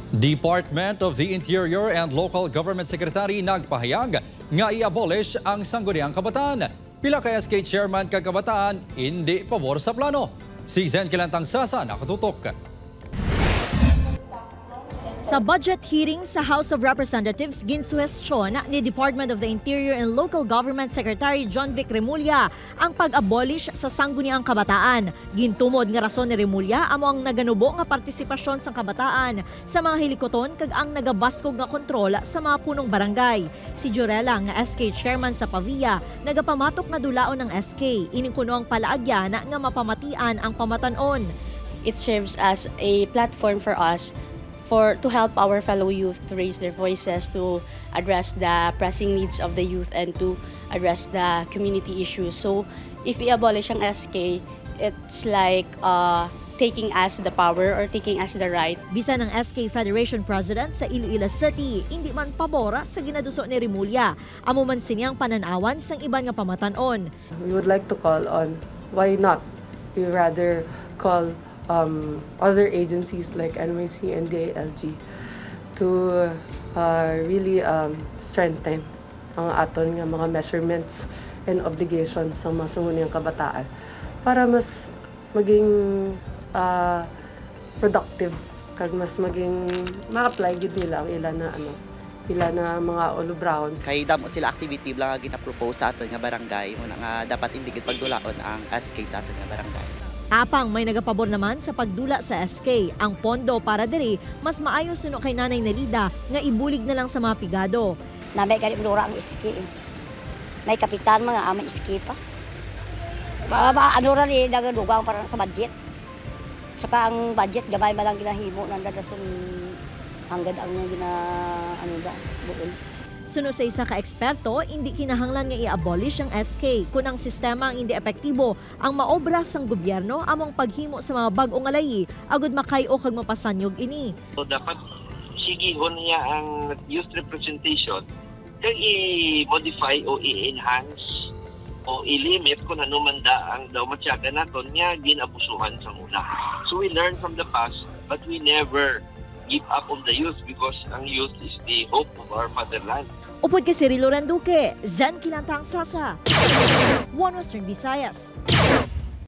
Department of the Interior and Local Government Secretary nagpahayag nga i-abolish ang Sangguniang Kabataan. Pila ka SK chairman kag kabataan hindi pabor sa plano. Si Zen Kilantang Sasa nakatutok. Sa budget hearing sa House of Representatives, ginsuhestyon ni Department of the Interior and Local Government Secretary John Vic Remulla ang pag-abolish sa Sangguniang Kabataan. Gintumod nga rason ni Remulla amo ang naganubo nga partisipasyon sang kabataan sa mga hilikoton kag ang nagabaskog nga kontrol sa mga punong barangay. Si Jorela nga SK chairman sa Pavia, nagapamatok nga dulaon ng SK. Ining kuno ang palaagyan nga mapamatian ang pamatanon. It serves as a platform for us for to help our fellow youth to raise their voices, to address the pressing needs of the youth and to address the community issues. So if we abolish ang SK, it's like taking us the power or taking us the right. Bisan ang SK Federation President sa Iloilo City, hindi man pabora sa ginaduso ni Remulla. Amo man siniyang pananawan sang iban nga pamatanon. We would like to call on, why not? We rather call other agencies like NYC and DILG to really strengthen ang aton nga mga measurements and obligations sa mga Sangguniang Kabataan para mas maging productive kag mas maging ma-apply gid nila ang ila na ano, ila na mga ulubrahon. Kay damo sila activity lang nga gina-propose sa aton nga barangay muna nga dapat hindi gid pagdulaon ang SK sa aton nga barangay. Apang may nagapabor naman sa pagdula sa SK. Ang pondo para diri mas maayo suno kay Nanay Nelida nga ibulig na lang sa mga pigado. Namay gani mura ang SK eh. May kapitan mga amay SK pa. Ba, ano ra ni nagadugang para sa budget. Saka ang budget gamay man lang ginahimo nang dadason hanggad ang gina ano da buon. Suno sa isa ka eksperto, hindi kinahanglan nga i-abolish ang SK kung ang sistema ang hindi epektibo. Ang maobra sang gobyerno among paghimo sa mga bag-o nga layi agud makay-o kag mapasanyog ini. So dapat sigihon niya ang youth representation kag i-modify o i-enhance o i-limit kung ano man da ang daw matyaga naton nga ginabusuhan sa una. So we learn from the past, but we never give up on the youth because ang youth is the hope of our motherland. Upod kay Cirilo Randuque, Zen Kilantang Sasa, One Western Visayas.